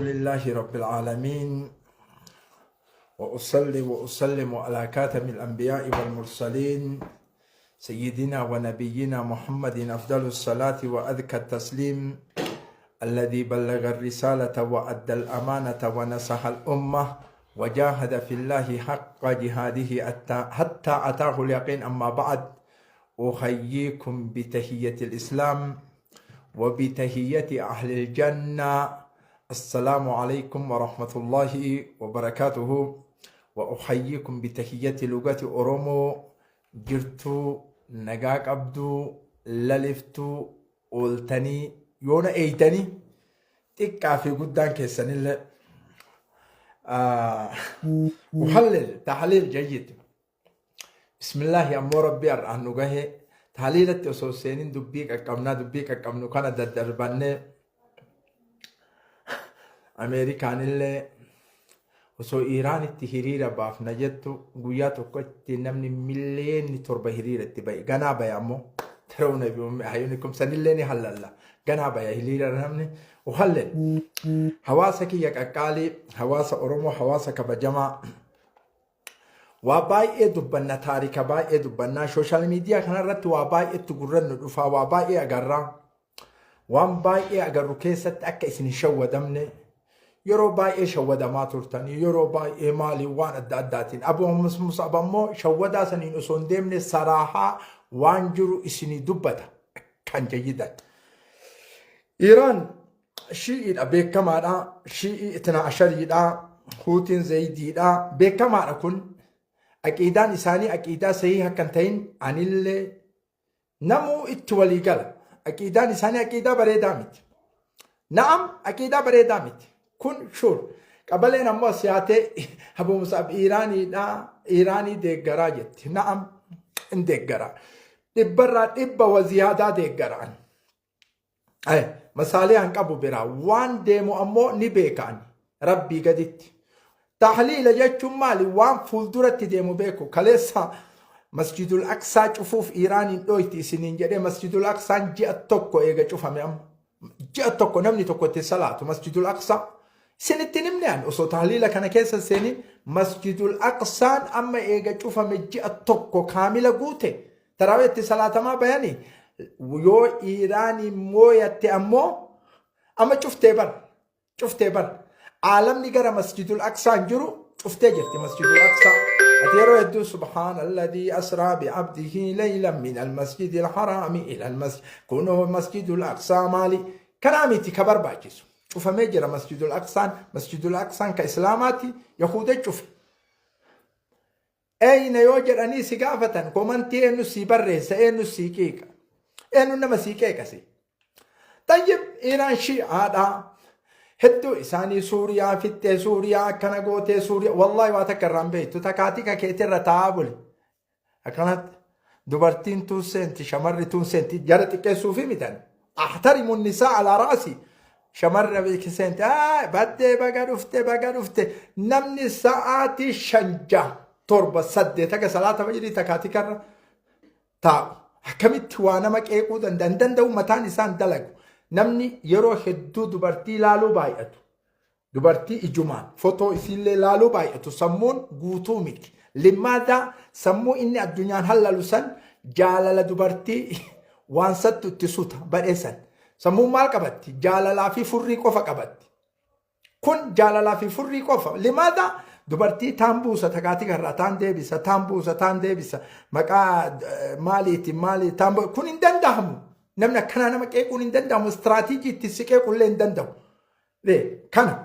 لله رب العالمين وأصلي وأسلم على كاتم الأنبياء والمرسلين سيدنا ونبينا محمد أفضل الصلاة وأذكى التسليم الذي بلغ الرسالة وأدى الأمانة ونصح الأمة وجاهد في الله حق جهاده حتى أتاه اليقين. أما بعد، أحييكم بتحية الإسلام وبتحية أهل الجنة، السلام عليكم ورحمة الله وبركاته. وأحييكم بتحية لغة أورومو. Jirtuu? Nagaa qabduu? Laliftuu ooltanii? Yoona eeytanii xiqqaa fi guddaan keessanillee. أحلل تحليل جيد. بسم الله. Ammoo rabbii har'aan nu gahe tahliilatti osoo seenin dubbii qaqqabnaa, dubbii qaqqabnu kana daddarbannee, Ameerikaanillee osoo Iiraanitti hiriira baafna jettu guyyaa tokkotti namni miliyoonni 7 hiriira itti bahe. Ganaa bahe ammoo ترون أعينكم sanillee ni hallalla. Ganaa baya hiriira namni. Uhallel hawaasa kiyya qaqqaalii, hawaasa Oromoo, hawaasa kabajamaa, waa baay'ee dubbanna, taarika baay'ee dubbannaa, social media kanarratti waa baay'eetti gurrannu dhufaa, waa baay'ee agarraa. Waan baay'ee agarru keessatti akka isin hin shawwadamne. Yeroo baay'ee shawwadamaa turtanii, yeroo baay'ee maali waan adda addaatiin. Abu Musab ammoo shawwadaa saniin osoo hin deemne saraahaa waan jiru isinii dubbata kan jayyidan. Iiraan Shii'iidha, beekamaadha. Shii'ii Itna Ashariidha. Huutiin Zayidiidha, beekamaadha. Kun aqiidaan isaanii aqiidaa sahii akka hin ta'in anillee namuu itti walii gala. Aqiidaan isaanii aqiidaa bareedaa miti. Na'am, aqiidaa bareedaa miti. Kun sure. Qabaleen ammoo siyaatee Abu Musab Iiraaniidha, Iiraanii deeggaraa jetti. Na'am, hin deeggaraa. Dhibbarraa dhibba waziyaadaa deeggaraan. Masaalee han qabu biraa waan deemu ammoo ni beekaan rabbii gaditti. Tahliila jechuun maali? Waan fuulduratti deemu beeku. Kaleessa Masjidul Aqsaa cufuuf Iiraaniin dhooyti isiniin jedhee, Masjidul Aqsaan ji'a tokko eega cufame amma. Ji'a tokko namni tokko itti salaatu Masjidul Aqsaa. Isinitti himne an osoo tahliila kana keessa seenin, Masjidul Aqsaan amma eega cufame ji'a tokko kaamila guute. Tarawih itti salaatamaa bayanii yoo Iiraaniin mooyatte ammoo amma cuftee bar, cuftee bar. Aalamni gara Masjidul Aqsaan jiru cuftee jirti Masjidul Aqsaa. Ati yeroo hedduu سبحان الذي أسرى بعبده ليلا من المسجد الحرام إلى المسجد, kunoo Masjidul Aqsaa maali? Kanaa miti ka barbaachisu. Cufamee jira Masjidul Aqsaan. Masjidul Aqsaan ka Islaamaati, Yahuda cufe. Eeyna yoo jedhanii si gaafatan, komantii eenyu sii barreessa, eenyu sii qiiqa, eenyu nama sii qeeqasi? طيب, Iiraan Shi'aadha. Hedduu isaanii Suuriyaa fixxee, Suuriyaa akkana gootee, Suuriyaa wallaahi waa takka irraan beektu. Takaatika keetirra taa'aa buli. Akkanatti dubartiin tun seenti, shamarri tun seenti, jara xiqqeessuufi mitan. أحترم النساء على رأسي. Shamarra beeki seenti, baddee, baga dhufte, baga dhufte. Namni sa'aatii 5, 6, 7, 8 haga salaata fajrii takaatikarra taa'u. Akkamitti waa nama qeequu danda'a? Hin danda'u, mataan isaan dalagu. Namni yeroo hedduu dubartii laaluu baay'atu. Dubartii ijumaan fotoo isiillee laaluu baay'atu sammuun guutuu miti. Limmaadaa sammuu inni addunyaan hallalu san jaalala dubartii waan sattu itti suta badheessan. Sammuun maal qabatti? Jaalalaa fi furrii qofa qabatti. Kun jaalalaa fi furrii qofa. Limaada dubartii taan buusa takaatika irraa taan deebisa, taan buusa, taan deebisa, maqaa maaliitiin maalii taan, kun hin danda'amu. Namni akkanaa nama qeequun hin danda'amu. Istiraatiijii itti si qeequllee hin danda'u. Kana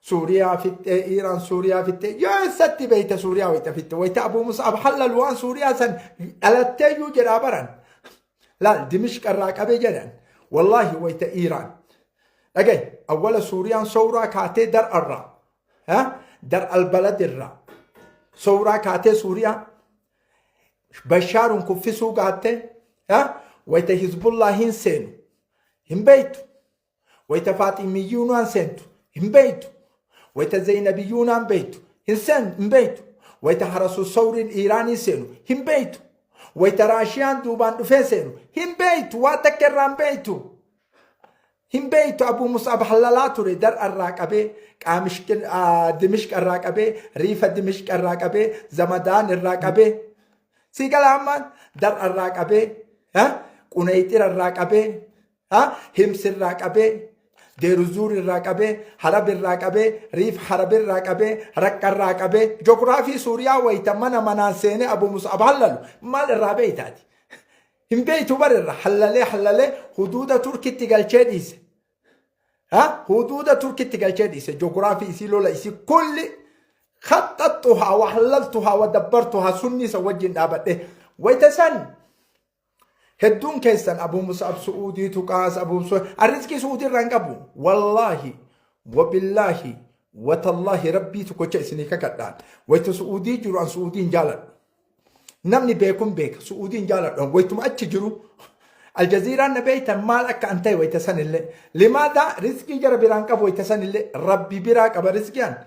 Suuriyaa fixxee, Iiraan Suuriyaa fixxee, yoo eessatti beeyta Suuriyaa wayita fixxe? Wayita Abuu Mus'ab hallal waan Suuriyaa san dhalatteeyyuu jedhaa baran. Laal, Dimishqa irraa qabee jedhan. Wallaahi wayita Iiraan. Dhagaye, awwala Suuriyaan sowraa kaatee dar'arraa. Dar albalad irraa. Sowraa kaatee Suuriyaa. Bashaaruun kuffisuu gaattee. Wayita Hizbullaa hin seenu. Hin beeytu. Wayita Faaximiyyuunaan seentu hin beeytu. Wayita Zeynabiyyuunaan beeytu hin seen hin beeytu. Wayita Harasu Sawriin Iiraanii seenu hin beeytu. Wayita Raashiyaan duubaan dhufee seenu hin beeytu. Waa takka irraa hin beeytu. Hin beektu Abuu Mus'ab hallalaa ture Dar'a irraa qabee, Dimishqa irraa qabee, Riifa Dimishqa irraa qabee, Zamadaan irraa qabee. Sii gala ammaan Dar'a irraa qabee, Qunayxira irraa qabee, Himsi irraa qabee, Deeruzuur irraa qabee, Halab irraa qabee, Riif Harab irraa qabee, Raqqa irraa qabee, Jogiraafii Suuriyaa wayita mana manaan seenee Abuu Mus'ab hallalu maal irraa beektaati? Hin beektu bar irra hallalee hallalee huduuda Turkitti galchee dhiise. Ha? Huduuda Turkitti galchee dhiise. Joogiraafii isii lola isii kulli khaxxaxxuhaa wa hallaltuhaa wa dabbartuhaa sunni isa wajjin dhaabadhe. Wayita san hedduun keessan Abuu Mus'ab Su'uudii tuqaas Abuu Mus'ab arrizqii Su'uudii irraa hin qabu. Wallaahi wabillaahi watallaahi rabbii tokkocha isinii kakadhaan. Wayita Su'uudii jiru an Su'uudii hin jaaladhu. Namni beekun beeka. Su'uudiin jaaladhu. Wayituma achi jiru. Aljaziiraan na beektan maal akka an ta'e wayita sanillee. Limaadaa rizqii jara biraan qabu wayita sanillee rabbi biraa qaba rizqii an.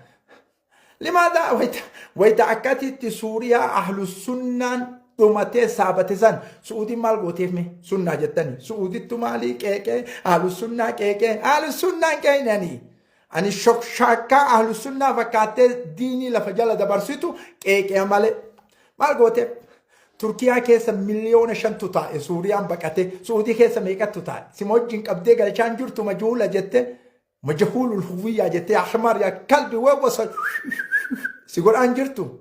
Limaadaa wayita wayita akkatitti Suuriyaa ahlu sunnaan dhumatee saabate san Su'uudiin maal gooteef mee sunnaa jettani. Su'uudittu maalii qeeqee ahlu sunnaa qeeqee ahlu sunnaan qeeqnanii. Ani shokshaakkaa ahlu sunnaa fakkaattee diinii lafa jala dabarsitu qeeqea malee. Maal gooteef? Turkiyaa keessa 5 miliyoona taa'e Suuriyaan baqate Suudii keessa meeqattu taa'e? Sima wajjin qabdee galchaan jirtu majuula jette majahuulul huwwiyyaa jettee ahmar yaa kalbi wawwasa si godhaan jirtu.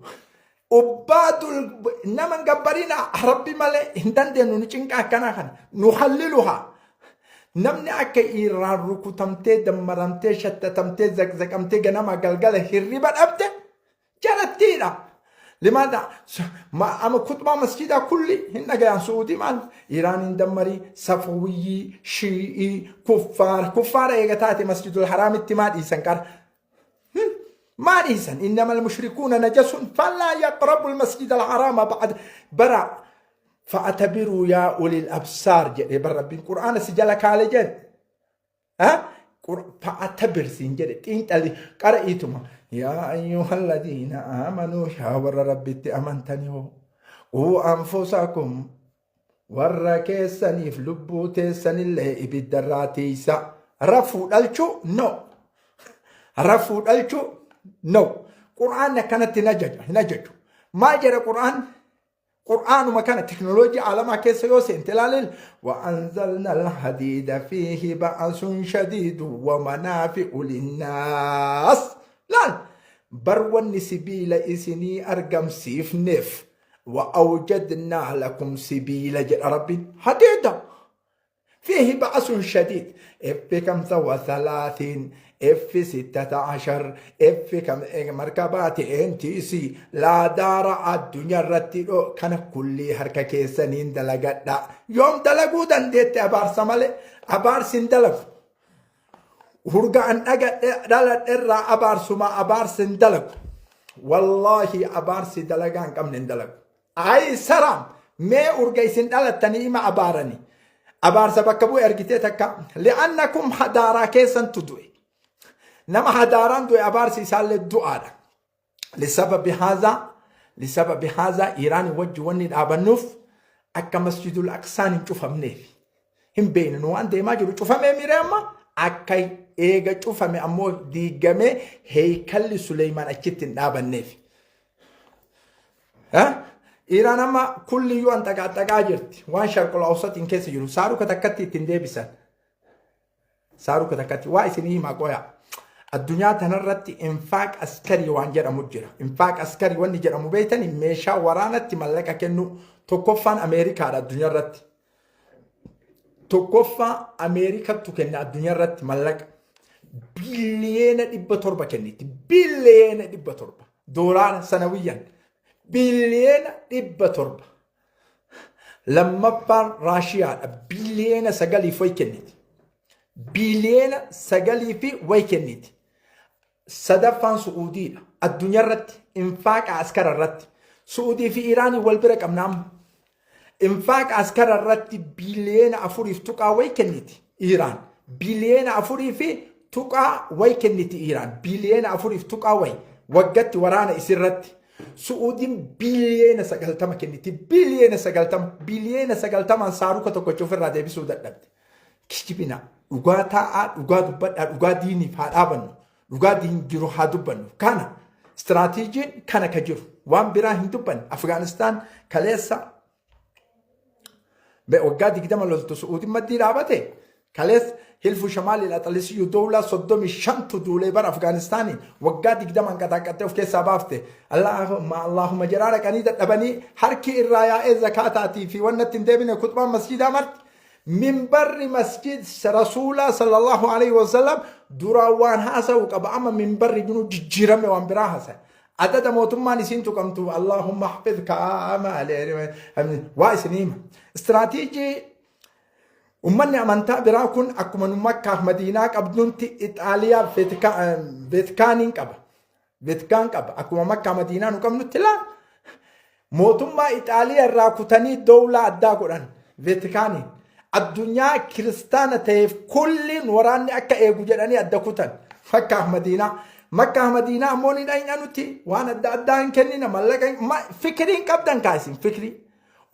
Ubbaadul nama hin gabbarina rabbi malee hin dandeenyu nu cinqa akkanaa kana nu halliluhaa. Namni akka Iraan rukutamtee, dammaramtee, shattatamtee, zaqzaqamtee ganama galgala hirriba dhabde jalattiidha. Limaadha ama kutbaa masjidaa kulli hin dhagayan Su'uudii maal Iraan hin dammarii safawiyyii shii'ii kuffaara kuffaara eega taate masjidul haraamitti maa dhiisan qara maa dhiisan innamal mushrikuuna najasun falaa yaqrabu almasjid alharaama ba'd bara fa'atabiruu yaa ulil absaar jedhe bar rabbiin qur'aana si jala kaale jedhe fa'atabir siin jedhe xiinxali qara'iituma yaa ayyuhalladiina aamanuu yaa warra rabbitti amantanii hoo quu anfusakum warra keessaniif lubbuu teessanillee ibiddarraa tiiysa. Rafuu dhalchuu no. Rafuu dhalchuu no. Qur'aanni akkanatti hin ajaja hin ajaju. Maal jedha Qur'aan? Qur'aanuma kana teknooloojii aalamaa keessa yoo seente ilaalil wa'anzalna alhadiida fiihi ba'asun shadiidu wa manaafi'u linnaas. Laal bar wanni sibiila isinii argamsiifneef wa awjadnaa lakum sibiila jedha rabbiin hadiida fiihi ba'asun shadiid F kamsa wa salaatiin F sittata ashar F markabaati NTC laadaara addunyaa irratti dhoo kana kullii harka keessaniin dalagadha yoom dalaguu dandeette abaarsa malee abaarsi hin dalagu Hurga an dhaladhe irraa abaarsuma abaarsi hin dalagu. Wallaahi abaarsi dalagaa hin qabne hin dalagu. Ayi saraam mee urga isin dhalattanii ima abaarani. Abaarsa bakka bu'e argitee takka. Li'annakum hadaaraa keessantu du'e. Nama hadaaraan du'e abaarsi isaallee du'aadha. Lisababi haazaa lisababi haazaa Iiraanii wajji wanni dhaabannuuf akka masjidul aqsaan hin cufamneef. Hin beeknu nu waan deemaa jiru cufamee miiree amma akka eega cufame ammoo diigamee heeykalli Suleymaan achitti hin dhaabanneef. Iiraan amma kulliyyuu an xaqaaxaqaa jirti waan sharqul awsatiin keessa jiru saaruka takkatti ittiin deebisan. Saaruka takkatti waa isinii himaa qoyaa. Addunyaa tanarratti infaaq askarii waan jedhamu jira. Infaaq askarii wanni jedhamu beektani meeshaa waraanatti mallaqa kennu tokkoffaan Ameerikaadha addunyaa irratti. Tokkoffaa Ameerikattu kenna addunyaa irratti mallaqa. 700 biliyoona kenniti. 700 biliyoona. Doolaara sanawiyyan. 700 biliyoona. Lammaffaan Raashiyaadha. Biliyoona 9f wayi kenniti. Biliyoona 9 fi wayi kenniti. Sadaffaan Su'uudiidha. Addunyaa irratti infaaqa askara irratti. Su'uudii fi Iraanii wal bira qabna amma. Infaaqa askara irratti biliyoona 4f tuqaa wayi kenniti Iraan. Biliyoona 4 fi tuqaa wayi kenniti Iraan. Biliyoona 4f tuqaa wayi waggatti waraana isirratti. Su'uudiin biliyoona 90 kenniti. Biliyoona 90 biliyoona 90n saaruka tokkocha ofirraa deebisuu dadhabde. Kijibina. Dhugaa taa'aa, dhugaa dubbadhaa, dhugaa diiniif haa dhaabannu, dhugaa diin jiru haa dubbannu. Kana istiraatiijiin kana ka jiru waan biraa hin dubbanne. Afgaanistaan kaleessa waggaa 20 loltu Su'uudin maddii dhaabate. Kaleessa Hilfu Shamaaliil Axalisiyyuu dowlaa 35tu duulee bara Afgaanistaaniin waggaa 20n qaxaaqattee of keessaa baafte. Allahumma Allahumma jedhaa dhaqanii dadhabanii harki irraa yaa'ee zakaataatii fi wanna itti hin deebine kutbaan masjiidaa marti. Minbarri masjid Rasuulaa sallallahu alaihi wasallam duraan waan haasa'u qaba, amma minbarri dunuu jijjiirame, waan biraa haasa'e. Adada mootummaan isiin tuqamtu Allahumma hafidh kaama waa isinii hima. Istiraatiijii ummanni amantaa biraa kun akkuma nu Makkaaf Madiinaa qabdutti Ixaaliyaa Veetikaaniin qaba. Veetikaan qaba. Akkuma Makkaa Madiinaa nu qabnutti laa. Mootummaa Ixaaliyaa irraa kutanii dowlaa addaa godhan Veetikaaniin. Addunyaa kiristaana ta'eef kulliin waraanni akka eegu jedhanii adda kutan. Makkaaf Madiinaa. Makkaaf Madiinaa ammoo ni dhayna nuti waan adda addaa hin kennina, mallaqa fikiriin qabdan kaasin fikirii.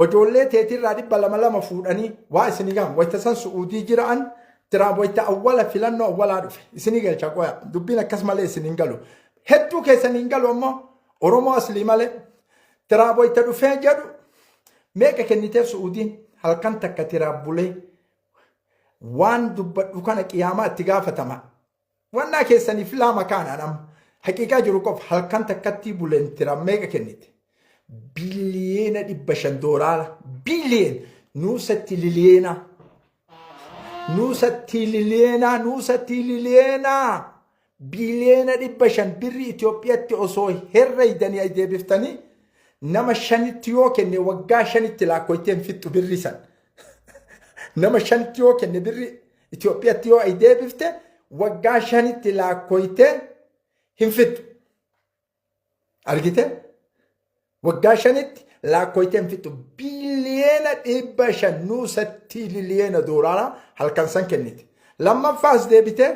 Ijoollee teetirraa 200 lama fuudhanii waa isinii gahan wayita san Su'uudii jira'an Tiraamp wayita awwala filannoo awwalaa dhufe isinii galcha. Qoya, dubbiin akkas malee isin hin galu. Hedduu keessan hin galu ammoo Oromoo aslii malee. Tiraamp wayita dhufee jedhu meeqa kenniteef Su'uudiin halkan takka Tiraamp bulee? Waan dubbadhu kana qiyaamaa itti gaafatama. Wannaa keessaniif lama kaanaan amma haqiiqaa jiru qofa. Halkan takkatti buleen Tiraamp meeqa kennite? Biliyeena 500 doolaara. Biliyeen nuusatti liliyeena. Nuusatti liliyeena, nuusatti liliyeena. Biliyeena 500 birri Itoophiyaatti osoo herreeydanii deebiftanii nama shanitti yoo kenne waggaa 5tti lakkoytee hin fixxu birri san. Nama shanitti yoo kenne, birri Itoophiyaatti yoo ay deebifte, waggaa 5tti lakkoytee hin fixxu. Argite? Waggaa 5tti lakkoytee hin fixxu. Biliyeena 500 nuusatti liliyeena doolaaraa halkan san kennite. Lammaffaas deebitee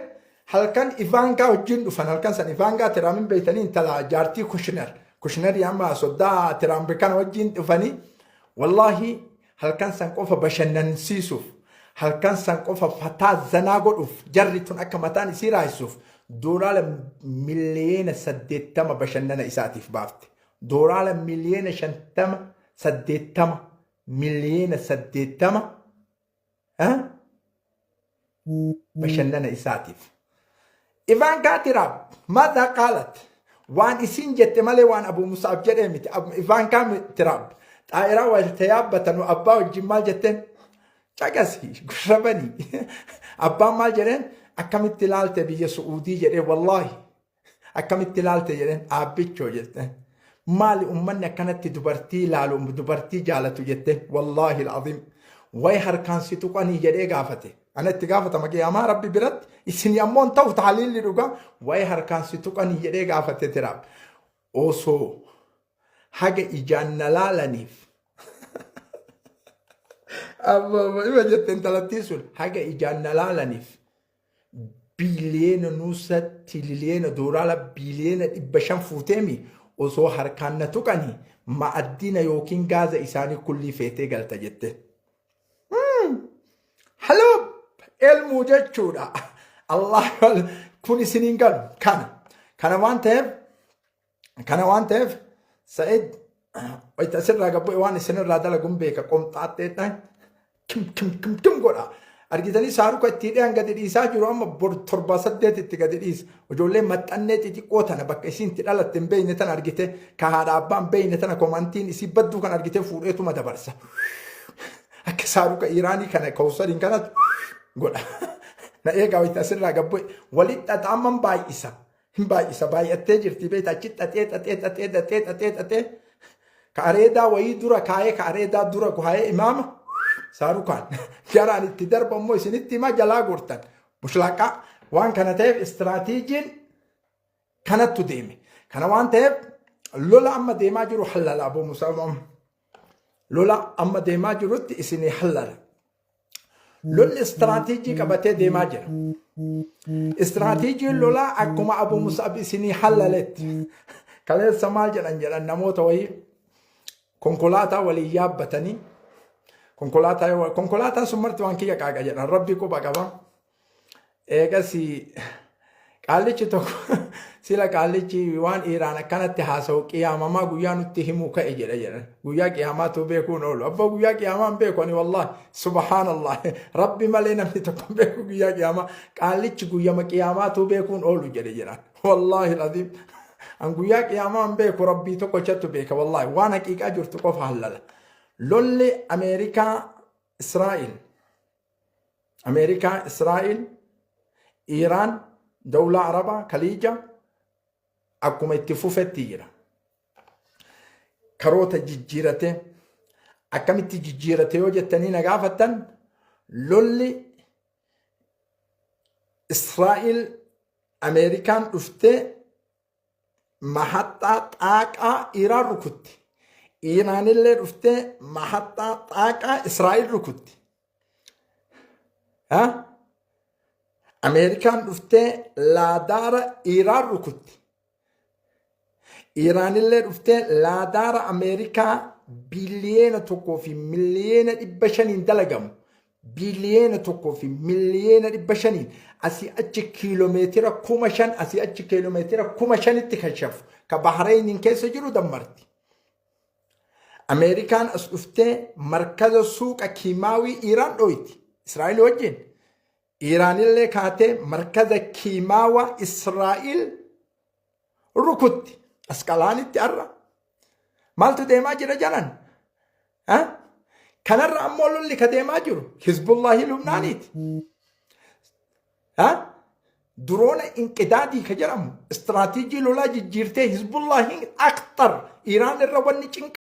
halkan Ivaankaa wajjin dhufan, halkan san Ivaankaa Tiraamin beeytanii, intala jaartii Kushner. Kushnerii amma soddaa Tiraamp kana wajjin dhufanii, wallaahi halkan san qofa bashannansiisuuf, halkan san qofa fataa zanaa godhuuf, jarri tun akka mataan isii raayisuuf doolaara miliyoona 80 bashannana isaatiif baafte. Doolaara miliyoona 50, 80, miliyoona 80 bashannana isaatiif. Ivaankaa Tiraamp ماذا قالت? Waan isin jette malee waan Abu Musaab jedhee miti. Ivaankaa Tiraamp xaa'iraa wayita yaabbatanu abbaa wajjin maal jetteen? Caqasi gurrabanii. Abbaan maal jedheen? Akkamitti ilaalte biyya Su'uudii jedhee, wallaahi. Akkamitti ilaalte jedheen, aabbichoo jetteen. Maali ummanni akkanatti dubartii ilaalu, dubartii jaalatu jetteen, wallaahi al'aziim. Way harkaan si tuqanii jedhee gaafate. Ana itti gaafatama qiyaamaa Rabbi biratti, isin ammoo hin ta'u taaliilli dhugaa. Way harkaan si tuqanii jedhee gaafate Tiraamp. Osoo haga ijaan na laalaniif amma ima jette intalattiin sun, haga ijaan na laalaniif biliyeena nuusa tililiyeena doolaara biliyeena 500 fuuteemi, osoo harkaan na tuqanii ma'addina yookiin gaaza isaanii kullii feetee galta jette. Haloo elmuu jechuudha. Allah kun isiniin galu kana. Kana waan ta'eef Sa'id wayita asirraa gabbu'e waan isinirraa dalaguun beeka, qomxaaxxeedhaan kim kim kim kim godha. Argitanii, saaruka itti hidhee gadi dhiisaa jiru, amma bor torba saddeet itti gadi dhiisa. Ijoollee maxxannee xixiqqoo tana bakka isiin itti dhalatte hin beekne tana argite, ka haadha abbaa hin beekne tana, komantiin isii badduu kan argite fuudheetuma dabarsa. Akka saaruka Iraanii kana kawsariin kanatu godha. Na eegaa, wayita asirraa gabbu'e walitti xaxaaman baay'isa. Hin baay'isa, baay'attee jirti beekta, achi xaxee xaxee xaxee xaxee xaxee xaxee ka areedaa wayii dura kaayee, ka areedaa dura kaayee imaama saarukaan jaraan itti darba immoo isinitti himaa jalaa gortan mushlaaqaa. Waan kana ta'eef istiraatiijiin kanattu deeme. Kana waan ta'eef lola amma deemaa jiru hallala Abu Musaa, lola amma deemaa jirutti isinii hallala. Lolli istiraatiijii qabatee deemaa jira. Istiraatiijiin lolaa akkuma Abu Musab isinii hallaletti. Kaleessa maal jedhan jedhan namoota wayii konkolaataa waliin yaabbatanii, konkolaataa sun marti waan kiyya qaaqa jedhan, rabbi quba qaba. Eegas qaallichi tokko sila qaallichi waan Iiraan akkanatti haasa'u qiyaamamaa guyyaa nutti himuu ka'e jedha jedhan. Guyyaa qiyaamaatu beekuun oolu. Abbaa, guyyaa qiyaamaa hin beeku ani, wallahi, subhaanallah, Rabbi malee namni tokko hin beeku guyyaa qiyaamaa. Qaallichi guyyama qiyaamaatu beekuun oolu jedhe jedhan. Wallahi alazim. An guyyaa qiyaamaa hin beeku, Rabbii tokkochatu beeka, wallahi, waan haqiiqaa jirtu qofa hallala. Lolli Ameerikaa Israa'el, Ameerikaa, Israa'el, Iiraan, dawlaa Arabaa, Kaliija akkuma itti fufetti jira. Karoota jijjiirate, akkamitti jijjiirate yoo jettanii na gaafattan, lolli Israa'el Ameerikaan dhuftee mahaxxaa xaaqaa Iiraan rukutti. Iiraanillee dhuftee mahaxxaa xaaqaa Israa'el rukutti. Ha? Ameerikaan dhuftee laadaara Iiraan rukutti. Iiraanillee dhuftee laadaara Ameerikaa 1.5 biliyoona dalagamu. 1.5 biliyoona asii achi kiiloomeetira 5,000, asii achi kiiloomeetira 5,000tti kashafu ka Bahreiniin keessa jiru dammarti. Ameerikaan as dhuftee markaza suuqa kiimaawii Iiraan dhooyti. Israa'el wajjin. Iiraanillee kaatee markaza kiimaawaa Israa'el rukutti. Asqalaanitti har'a. Maaltu deemaa jira jalan? Kanarra ammoo lolli ka deemaa jiru Hizbullaahii Lubnaaniiti. Duroona inqidaadii ka jedhamu istiraatiijii lolaa jijjiirtee Hizbullaahiin aktar Iiraan irra wanni cinqa.